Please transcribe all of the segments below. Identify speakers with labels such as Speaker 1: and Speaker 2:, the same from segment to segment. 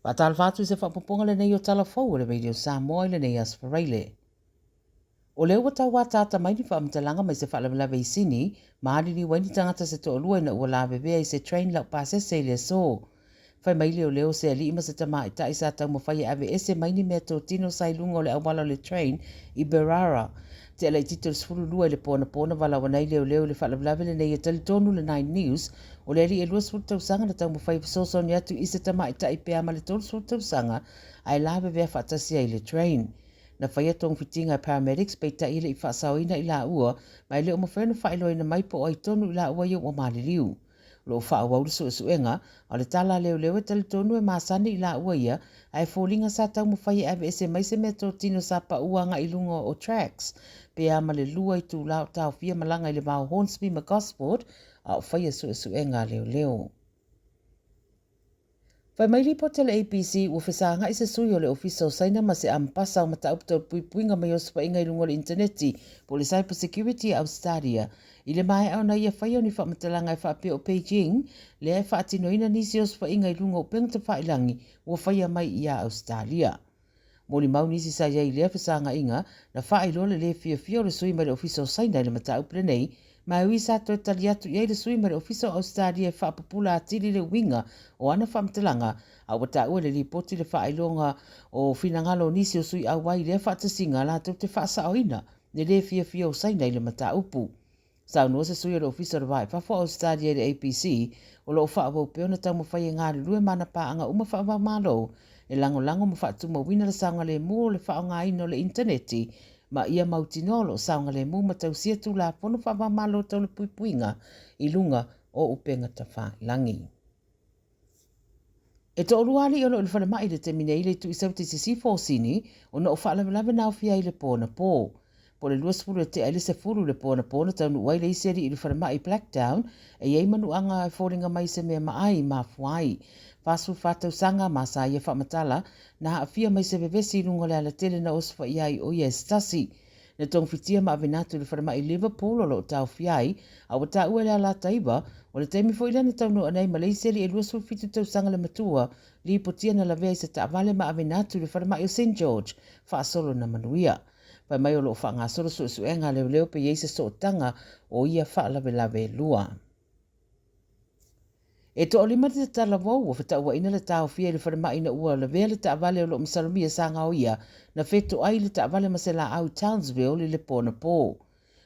Speaker 1: Faatalofa atu i se faaopoopoga lenei o Tala Fou a le Radio Samoa i lenei Aso Faraile. O lea ua tau ataata mai ni faamatalaga mai se faalavelave i Sini ma aliliu ai ni tagata se toalua ina ua lavevea i se train laupasese i le aso. Fai mai leoleo se alii ma se tamaitai sa taumafai e aveese mai ni meatotino sa i luga o le auala o le train i Berrara. Tea laitiiti o le 12 i le po anapo na valaauina ai leoleo i le faalavelave lenei e talitonu le Nine News o le alii e 20 tausaga na taumafai e fesoasoani atu i se tamaitai pe a ma le 30 tausaga ae lavevea faatasi ai i le train. Na faia togafitiga e paramedics peitai e le i faasaoina i laua ma e le o mafai ona faailoaina mai po o ai tonu i laua ia ua maliliu. O lo o faaauau le suesuega, a o le tala a leoleo e talitonu e masani i laua ia, ae foliga sa taumafai e aveese mai se meatotino sa pau agai i luga o tracks, pe a ma le lua itula o taofia malaga i le va o Hornsby ma Gosford a o faia suesuega a leoleo. Fai mai lipoti a le ABC ua fesagai se sui o le Ofisa o Saina ma se Amepasa o Mataupu Tau Puipuiga mai Osofaiga i luga o le initaneti po o le Cyber Security a Ausetalia i le maea ona ia faia o ni faamatalaga e faapea o Beijing lea e faatinoina nisi osofaiga i luga o upega tafailagi ua faia mai ia Ausetalia. Molimau nisi sa i ai i lea fesagaiga, na faailoa le le fiafia o le sui mai le Ofisa o Saina i le mataupu lenei, ma e ui sa toe tali atu i ai le sui mai le Ofisa o Ausetalia e faapupula atili le uiga o ana faamatalaga, a ua taua i le lipoti le faailoga o finagalo o nisi o sui auai i lea faatasiga latou te faasaoina le le fiafia o Saina i le mataupu. Saunoa se sui o le Ofisa o le Va i Fafo o Ausetalia i le ABC, o lo o faaauau pea ona taumafai e galulue ma ana paaga uma faava-o-Malo e lagolago ma faatumauina le saogalemu o le faaaogaina o le initaneti ma ia mautinoa o lo o saogalemu ma tausia Tulafono faava-o-Malo tau le puipuiga i luga o upega tafailagi. E toalua alii o lo o i le falemai i le taimi nei i le itu i Saute i Sisifo o Sini ona o faalavelave na aofia ai i le po anapo. Po o le 20 e tea ai le 10 i le po anapo na taunuu ai le isi alii i le falemai i Blacktown e i ai manuaga e foliga mai se mea maai mafua ai. 44 tausaga ma sa ia faamatala na aafia mai se vevesi i luga o le alatele na osofaia ai o ia e se tasi. Na togafitia ma aveina atu i le falemai i Liverpool o lo o taofia ai, a ua taua e le Alataiva, o le taimi foi lea na taunuu ane ai ma le isi alii e 27 tausaga le matua, lipotia na lavea i se taavale ma aveina atu i le falemai o St George, faasolo na manuia. Fai mai o lo o faagasolo suesuega a leoleo pe i ai se sootaga o ia faalavelave e lua. E toalima le talavou ua fetauaina le taofia i le falemai ina ua lavea le taavale o lo o masalomia sa gaoia na fetoai le taavale ma se laau i Townsville i le po anapo.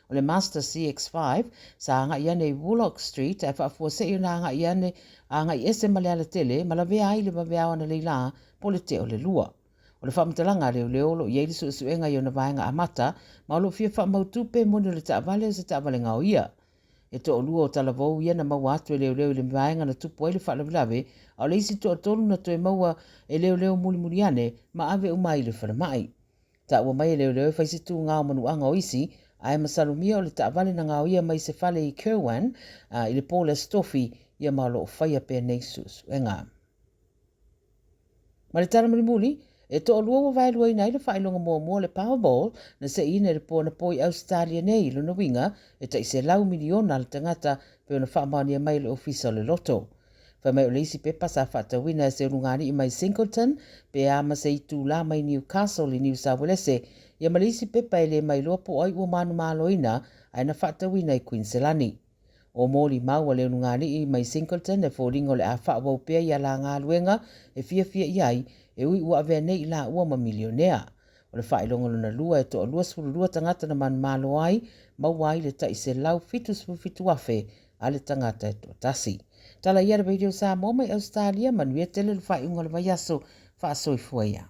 Speaker 1: O le Mazda CX-5 sa agai ane i Woolock Street ae faafuasei ona agai ane agai ese ma le alatele ma lavea ai le vaveao analeila po o le tea o le lua. O le faamatalaga a leoleo o lo o i ai le suesuega i ona vaega amata ma o lo o fia faamautu pe moni o le taavale o se taavale gaoia. E toalua o talavou ia na maua atu e leoleo i le vaega na tupu ai le faalavelave, a o le isi toatolu na toe maua e leoleo mulimuli ane ma ave uma ai i le falemai. Taua mai e leoleo e fai se tūgā o manuaga o isi, ae masalomia o le taavale na gaoia mai se fale i Kirwan i le po o le Aso Tofi ia ma o lo o faia pea nei suesuega. Ma le tala mulimuli, e toalua ua vaeluaina ai le faailoga muamua o le Powerball na seiina i le po anapo i Ausetalia nei, lona uiga e tai 100 miliona le tagata pei ona faamaonia mai e le Ofisa o le Loto. Fai mai o le isi pepa sa faatauina e se ulugalii mai Singleton pe a ma se itulā mai Newcastle i Niu Sauelese, ia ma le isi pepa e le mailoa po o ai ua manumaloina ae na faatauina i Kuiniselani. O molimau a le ulugalii mai Singleton e foliga o le a faaauau pea ia la galuega e fiafia i ai, e ui ua avea nei i laua ma milionea. O le faailoga lona lua e toa 22 tagata na manumalo ai, maua ai le tai 177,000 a le tagata e toatasi. Tala ia le Radio Samoa mai Ausetalia, manuia tele le faaiuga o le vaiaso, faasoifua ia.